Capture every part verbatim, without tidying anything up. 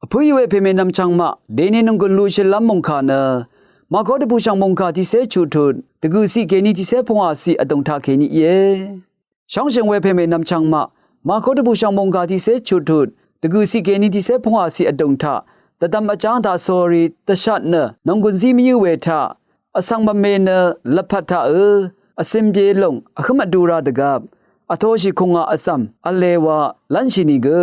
Vpǿì we pèmè nvmchvng maq dèni nònggùn luqshìlv́m mòngkà nø Màko dvbùshv̀ng mòngkà tiqcé chuqtut dvgø̀ciq kèní tiqcé pvngwàciq vdùng taq kèní íe. Shóngshø̀ng we pèmè nvmchvng maq Màko dvbùshv̀ng mòngkà tiqcé chuqtut dvgø̀ciq kèní tiqcé pvngwàciq vdùng taq dvdvm vjáng taq sórí dvshat nø nònggùn zí mvyǿ we taq vsvng mvme nø lvpat taqø vcø̀m bye lòng vhǿm vdu ra dvgvp vtoshì kùngà vzv̀m v̄le wa lv́nshì nìgø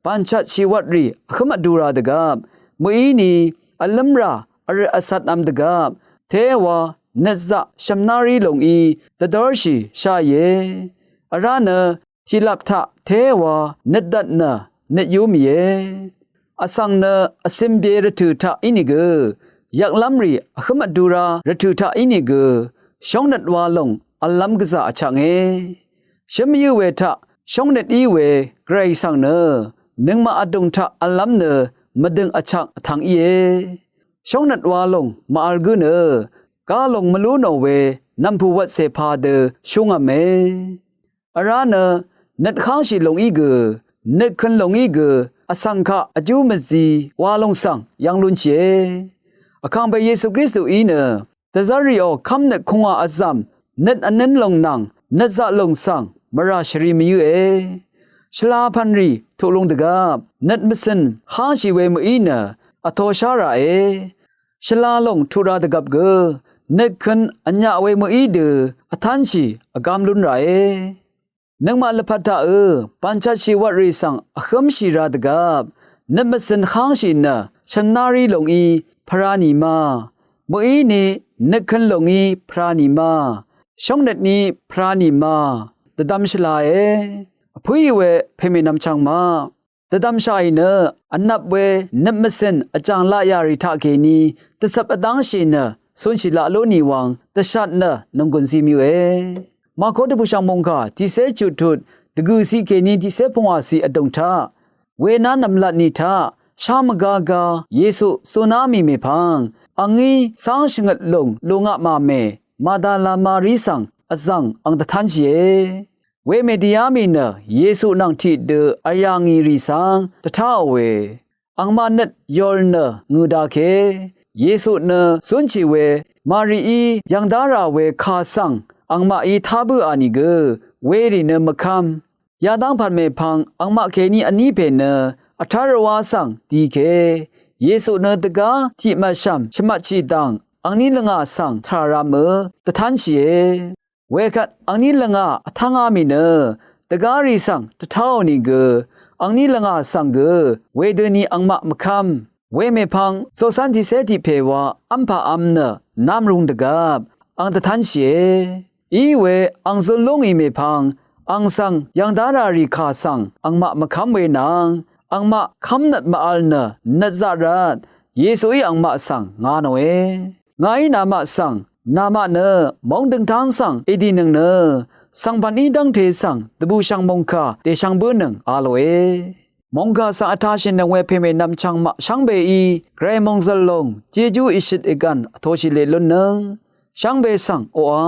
bànchvtshì wvtrì vhǿm vdu ra dvgvp mø̀íni vlǿmrà vrøt vcvtnv̄m dvgvp téwa nøtzaq shv̀mnárí lòngí dvdórshì sháìe. Vrá nø tiqlap taq téwa nøtdvt nø nøtyú mìe. Vsvng nø vcø̀m bye rvtø̀ taq ínìgø yvklv́mrì vhǿm vdu ra rvtø̀ taq ínìgø shóngnøt wa lòng v̄llv́m gvzà vchaknge. Shǿm mvyǿ we taq shóngnøt í we Gvray svng nø nøngmaq vdùng taq v̄llv́m nø mvdø̀ng vchak vtv̄ng íe. Shóngnøt wa lòng màvl gǿ nø gá lòng mvlú nò we nv̀mpù wvtsè padø shúngv̄me. Vrá nø nøt hángshì lòngí gø nøt køn lòngí gø vsvng kaq vjú mvzi wa lòng svng yv́ng lúnshìe. Vkàngpè Yesu Kristuí nø dvzv́rrìò kv́mnøt kùngà vzv̀m nøt vnǿn lòng nvng nøtzaq lòng svng mvrà shvri mvyǿe. Shvla pv̀nrì tuq lung dvgvp nøt mvcø̀n hángshì we mø̀í nø vtoshá ràe. Shvla lòng tuq ra dvgvp gø nøt køn vnyaq we mø̀í dø vtánshì vgám lún ràe. Nøngmaq lvpat taqø bànchvtshì wvtrì svng vhǿmshì ra dvgvp nøt mvcø̀n hángshì nø shv̀mnárí lòngí pvrà nì ma mø̀íni nøt køn lòngí pvrà nì ma shóngnøtní pvrà nì ma dvdvm shvlae. Vpǿì we pèmè nvmchvng maq dvdvmshàì nø vnvp we nøt mvcø̀n vjàng laqyà rì taqkèní dvcvp vdv́ngshì nø cunshì laq lú nì wvng dvshat nø nònggùn zí mvyǿe. Màko dvbùshv̀ng mòngkà tiqcé chuqtut dvgø̀ciq kèní tiqcé pvngwàciq vdùng taq wená nv̀mlat ni taq shá mvgá gá Yesu zuná mì mèpvng angí cáng shvngøt lùng lungaq màmè Madala Mari svng vzv̀ng ang dvtánshìe. Wemè dìá mì nø Yesu nvng tiqdø vyà ngì rì svng dvtáò we angmaq nøt yol nø ngø̀ dake. Yesu nø zúnshì we Marií yv̀ng dá rà we kà svng angmaqí tá bǿà nìgø werì nø mvkv́m. Yadv́ng pv̀n mèpvng angmaq kèní vní pè nø vtár rvwá svng dike. Yesu nø dvgá tiq mvshv̀m shvmvtshì dv̀ng angní lvngà svng tvrà ramø dvtánshìe. Wekvt angní lvngà vtv́ngá mì nø dvgá rì svng dvtáò nìgø angní lvngà svng gø wedøni angmaq mvkv́m. Wemèpvng coqcv́n tiqcé tiq pè wa v́mpà v̄m nø nv́m rung dvgvp ang dvtánshìe. Iwe ang zun lú ngì mèpvng ang svng yv̀ng dá rà rì kà svng angmaq mvkv́m we nvng angmaq kv́mnøt màvl nø nøt zaq rvt Yesuí angmaq svng nga nòe. Ngàí namaq svng namaq nø móng døngtáng svng èdìnøng nø svngpv̀n í dv́ngte svng dvbùshv̀ng mòngkà dèshvng bǿnøng a lòe. Mòngkà svng vtashìnøng we pèmè nvmchvng maq shvngbeí Gvray mòngzø̀l lòng jejú ìshøt ègv̀n vtoshì leq lúnnøng shvngbe svng oqà